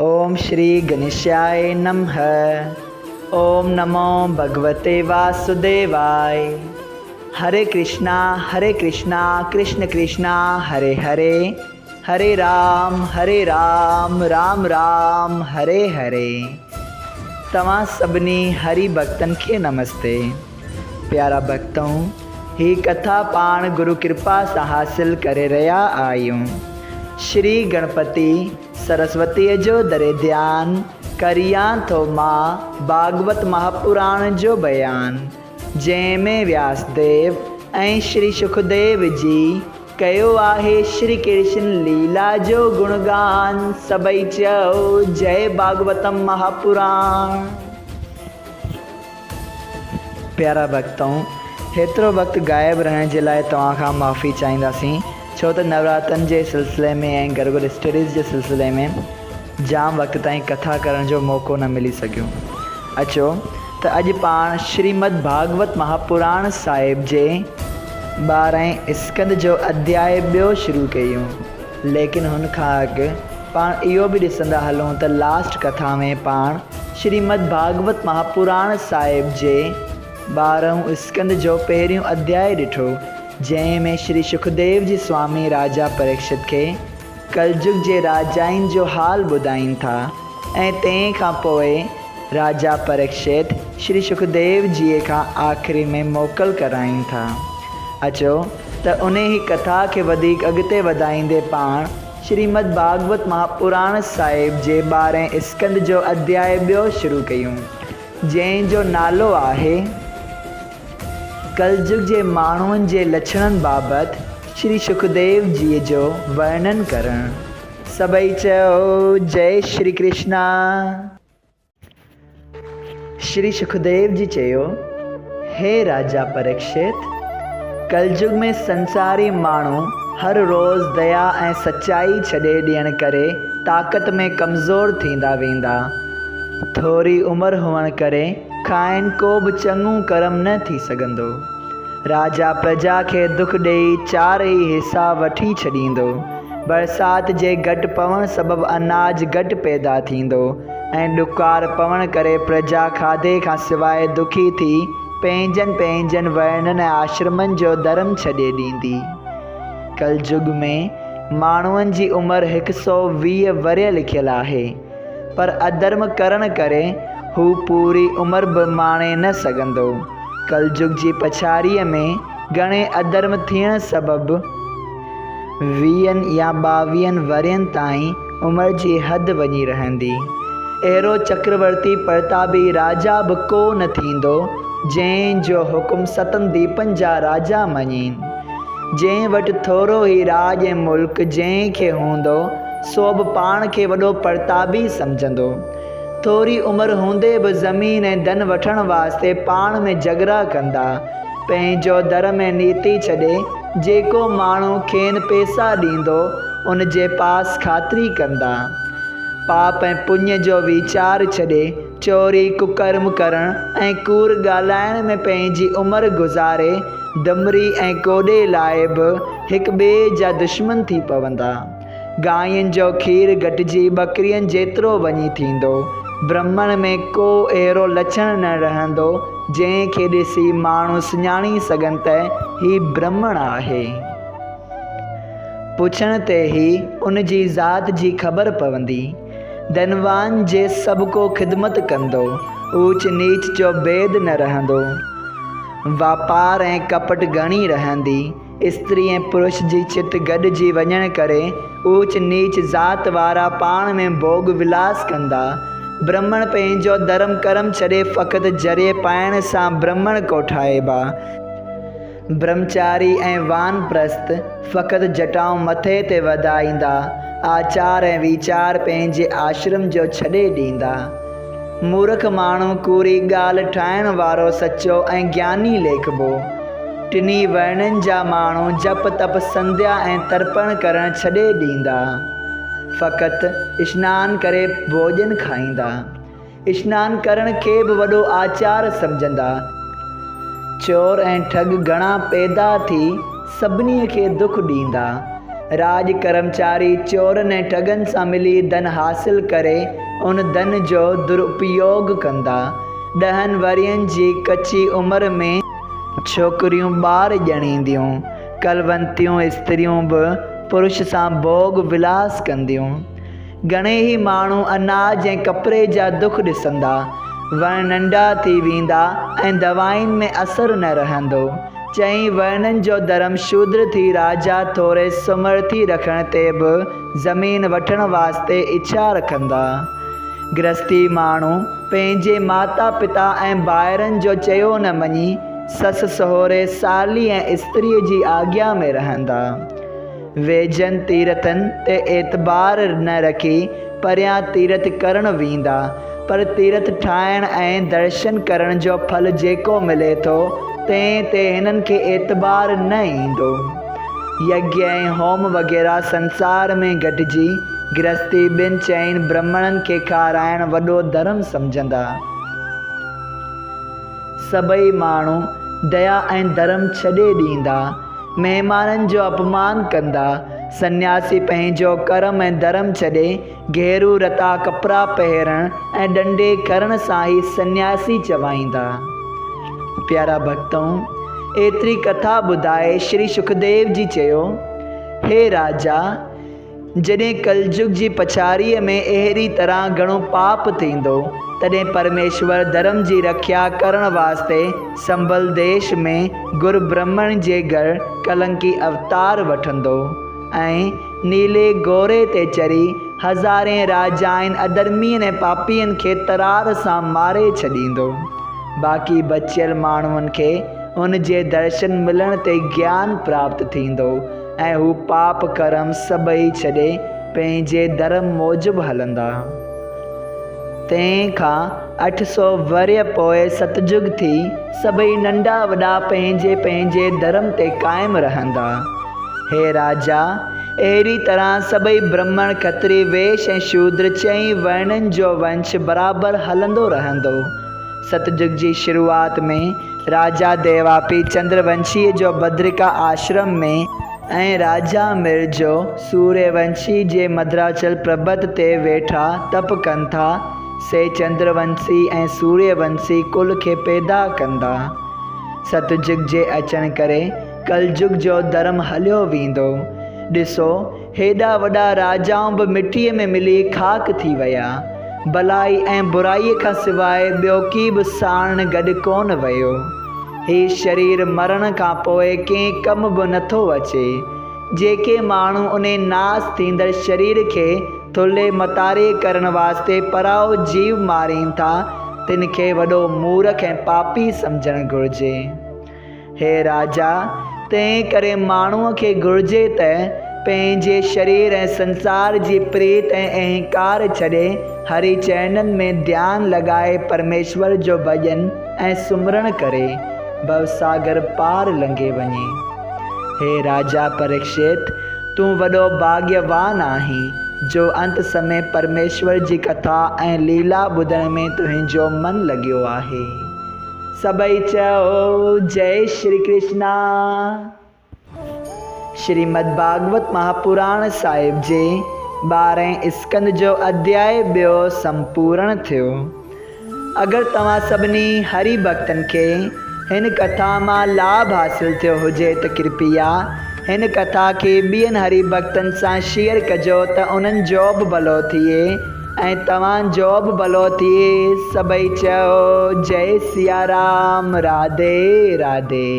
اوم شري گنيشاء نمھ اوم نمو ڀڳوتي واسوديواء هري ڪرشنا هري ڪرشنا ڪرشن ڪرشنا هري هري هري رام هري رام رام رام هري هري توهان سڀني هري ڀڳتن کي نمستي پيارا ڀڳتؤ هي ڪٿا پاڻ گرو ڪرپا سان حاصل ڪري رهيا آهيون شري گڻپتي سرسوتيء جو دري ڌيان، ڪريان ٿو مان ڀاڳوت مهاپراڻ جو بيان، جنهن ۾ وياس ديو ۽ شري شڪديو جي ڪيو آهي شري ڪرشن ليلا جو گڻگان، سڀئي چئو جئي ڀاڳوتم مهاپراڻ. پيارا ڀڳتؤ! هيترو وقت غائب رهڻ جي لاء توهان کان معافي چاهينداسين، ڇو ته نوراتن جي سلسلي ۾ ۽ گڏوگڏ اسٽڊيز جي سلسلي ۾ جام وقت تائين ڪٿا ڪرڻ جو موقعو نه ملي سگهيو. اچو ته اڄ پاڻ شريمد ڀاڳوت مهاپراڻ صاحب جي ٻارهين اسڪنڌ جو اڌياء ٻيو شروع ڪيون. ليڪن هن کان اڳ پاڻ اهو به ڏسندا هلون ته لاسٽ ڪٿا ۾ پاڻ شريمد ڀاڳوت مهاپراڻ صاحب جي ٻارهون اسڪنڌ جو پهريون اڌياء ڏٺو جنهن ۾ شري شڪديو جي سوامي راجا پريڪشت کي ڪلجگ جي راجائن جو حال ٻڌائين ٿا ۽ تنهن کان پوء راجا پريڪشت شري شڪديو جيء کان آخري ۾ موڪل ڪرائين ٿا. اچو ته انهي ڪٿا کي وڌيڪ اڳتي وڌائيندي پاڻ شريمد ڀاڳوت مهاپراڻ صاحب جي ٻارهين اسڪنڌ جو اڌياء ٻيو شروع ڪيون، جنهن جو نالو آهي، ڪلجگ جي ماڻهن جي لڇڻن بابت شري شڪديو جيء جو ورڻن ڪرڻ. سڀئي چئو جئي شري ڪرشنا. شري شڪديو جي چيو، هي راجا پريڪشت! ڪلجگ ۾ سنساري ماڻهو هر روز ديا ۽ سچائي ڇڏي ڏيڻ ڪري طاقت ۾ ڪمزور ٿيندا ويندا. ٿوري عمر هئڻ ڪري کانئن ڪو به چڱو ڪرم نه ٿي سگهندو. راجا پرجا کي دک ڏيئي چار ئي حصا وٺي ڇڏيندو. برسات جي گهٽ پوڻ سبب اناج گهٽ پيدا ٿيندو ۽ ڏڪار پوڻ ڪري پرجا کاڌي کان سواء دکي ٿي پنهنجن پنهنجن ورڻن ۽ آشرمن جو ڌرم ڇڏي ڏيندي. ڪلجگ ۾ ماڻهن جي عمر هڪ سئو 20 ورهيه لکيل آهي. پر اڌرم ڪرڻ ڪري هو پوري عمر به ماڻي نه سگهندو. ڪلجگ جي پڇاڙيء ۾ گهڻي اڌرم ٿيڻ سبب ويهن يا ٻاويهن ورهين تائين عمر جي حد وڃي رهندي. اهڙو چڪرورتي پرتابي راجا به ڪو نه ٿيندو، جنهن جو حڪم ستن ديپن جا راجا مڃين. جنهن وٽ ٿورو ئي راڄ ۽ ملڪ جنهن کي هوندو، سو به پاڻ کي وڏو پرتابي سمجهندو. ٿوري عمر هوندي به زمين ۽ ڌن وٺڻ واسطي پاڻ ۾ جهڳڙا ڪندا. پنهنجو ڌرم ۽ نيتي ڇڏي جيڪو ماڻهو کين پئسا ڏيندو، ان جي پاس خاطري ڪندا. پاپ ۽ پڃ جو ويچار ڇڏي چوري، ڪڪرم ڪرڻ ۽ ڪوڙ ڳالهائڻ ۾ پنهنجي عمر گذاري دمري ۽ ڪوڏي لاء به هڪ ٻئي جا دشمن ٿي پوندا. گانين جو کير گهٽجي ٻڪرين جيترو وڃي ٿيندو. برهمڻ ۾ ڪو اهڙو لڇڻ نه رهندو، جنهن کي ڏسي ماڻهو سڃاڻي سگهن ته هي برهمڻ آهي. پڇڻ تي ئي ان جي ذات جي خبر پوندي. ڌنوان جي سڀڪو خدمت ڪندو. اوچ نيچ جو ڀيد نه رهندو. واپار ۽ ڪپٽ گهڻي رهندي. استري ۽ پرش جي چت گڏجي وڃڻ ڪري اوچ نيچ ذات وارا پاڻ ۾ ڀوڳ ولاس ڪندا. برهمڻ پنهنجو ڌرم ڪرم ڇڏي فقط ذريعي پائڻ سان برهمڻ ڪوٺائبا. برهمچاري ۽ وان پرست فقط جٽائون مٿي تي وڌائيندا، آچار ۽ ويچار پنهنجي آشرم جو ڇڏي ڏيندا. مورک ماڻهو ڪوڙي ڳالهه ٺاهڻ وارو سچو ۽ گياني ليکبو. ٽنهي ورڻن جا ماڻهو جپ تپ سنڌيا ۽ ترپڻ ڪرڻ ڇڏي ڏيندا. فقط اشنان ڪري ڀوڄن کائيندا. اشنان ڪرڻ کي به وڏو آچار سمجهندا. چور ۽ ٺڳ گهڻا پيدا ٿي سڀني کي دک ڏيندا. راڄ ڪرمچاري چورن ۽ ٺڳن سان ملي ڌن حاصل ڪري ان ڌن جو دراپيوگ ڪندا. ڏهن ورهين جي ڪچي عمر ۾ ڇوڪريون ٻار ڄڻينديون. ڪلونتيون استريون به پرش سان ڀوڳ ولاس ڪنديون. گهڻي ئي ماڻهو اناج ۽ ڪپڙي جا دک ڏسندا. وڻ ننڍا ٿي ويندا ۽ دوائن ۾ اثر نه رهندو. چئين ورڻن جو ڌرم شودر ٿي راجا ٿوري سمرٿي رکڻ تي به زمين وٺڻ واسطي اڇا رکندا. گرهستي ماڻهو پنهنجي ماتا پتا ۽ ڀائرن جو چيو نه مڃي سس سهري، سالي ۽ استريء جي آگيا ۾ رهندا. ويجهن تيرٿن تي اعتبار نه رکي پريان تيرٿ ڪرڻ ويندا، پر تيرٿ ٺاهڻ ۽ درشن ڪرڻ جو ڦل جيڪو ملي ٿو، تنهن تي هنن کي اعتبار نه ايندو. يگيه ۽ هوم وغيره سنسار ۾ گهٽجي، گرهستي ٻن چئن برهمڻن کي کارائڻ وڏو ڌرم سمجهندا. سڀئي ماڻهو ديا ۽ ڌرم ڇڏي ڏيندا. مهمانن جو اپمان ڪندا. سنياسي پنهنجو ڪرم ۽ ڌرم ڇڏي گهيرو رتا ڪپڙا پهرڻ ۽ ڏنڊي ڪرڻ سان ئي سنياسي چوائيندا. پيارا ڀڳتؤ! ايتري ڪٿا ٻڌائي شري شڪديو جي چيو، هي راجا! جڏهن ڪلجگ جي پڇاڙيء ۾ اهڙي طرح گهڻو پاپ ٿيندو، تڏهن پرميشور ڌرم جي رکيا ڪرڻ واسطي سنڀل ديش ۾ گر برهمڻ جي گهر ڪلنڪي اوتار وٺندو ۽ نيلي گهوڙي تي چڙهي هزارين راجائن اڌرمين ۽ پاپين کي ترار سان ماري ڇڏيندو. باقي بچيل ماڻهن کي ان جي درشن ملڻ تي گيان پراپت ٿيندو. ۽ هو پاپ ڪرم سڀئي ڇڏي پنهنجي ڌرم موجب هلندا. تنهن کان 800 ورهيه پوء ستجگ ٿي سڀئي ننڍا وڏا پنهنجي پنهنجي ڌرم تي قائم رهندا. هي راجا! اهڙي طرح سڀئي برهمڻ، کتري، ويش ۽ شودر چئين ورڻن جو ونش برابر هلندو رهندو. ستجگ جي شروعات ۾ راجا ديواپي چندر ونشيء جو بدرڪا آشرم ۾، ۽ راجا مرجو سوريه ونشي جي مدراچل پربت تي ويٺا تپ ڪن ٿا، سي چندر ونسي ۽ سوريه ونسي ڪل کي پيدا ڪندا. ستجگ جي اچڻ ڪري ڪلجگ جو ڌرم هليو ويندو. ڏسو، هيڏا وڏا راجائون به مٽيء ۾ ملي خاڪ ٿي ويا. ڀلائي ۽ برائيء کان سواء ٻيو ڪي به ساڻن گڏ ڪونه ويو. هي شرير مرڻ کان پوء ڪنهن ڪم به نٿو اچي. جيڪي ماڻهو انهي ناس ٿيندڙ شرير کي ٿلهي متاري ڪرڻ واسطي پرائو جيو مارين ٿا، تن کي وڏو مورک ۽ پاپي سمجهڻ گهرجي. هي راجا! تنهن ڪري ماڻهوء کي گهرجي ته پنهنجي شرير ۽ سنسار جي پريت ۽ اهنڪار ڇڏي هري چرڻن ۾ ڌيان لڳائي پرميشور جو ڀڄن ۽ سمرڻ ڪري، ڀوساگر پار لنگهي وڃي. هي راجا پريڪشت! تون وڏو ڀاڳيوان آهين، جو انت سمي پرميشور جي ڪٿا ۽ ليلا ٻڌڻ ۾ تنهنجو من لڳيو آهي. سڀئي چئو جئي شري ڪرشنا. شريمد ڀاڳوت مهاپراڻ صاحب جي ٻارهين اسڪند جو اڌياء ٻيو سمپورڻ ٿيو. اگر توهان سڀني هري ڀڳتن کي هن ڪٿا مان لاڀ حاصل ٿيو هجي ته ڪرپيا هن ڪٿا کي ٻين هري ڀڳتن سان شيئر ڪجو ته انهن جو به ڀلو ٿئي. ۽ توهان جو به ڀلو ٿئي سڀئي چئو جئي سيارام راڌي راڌي.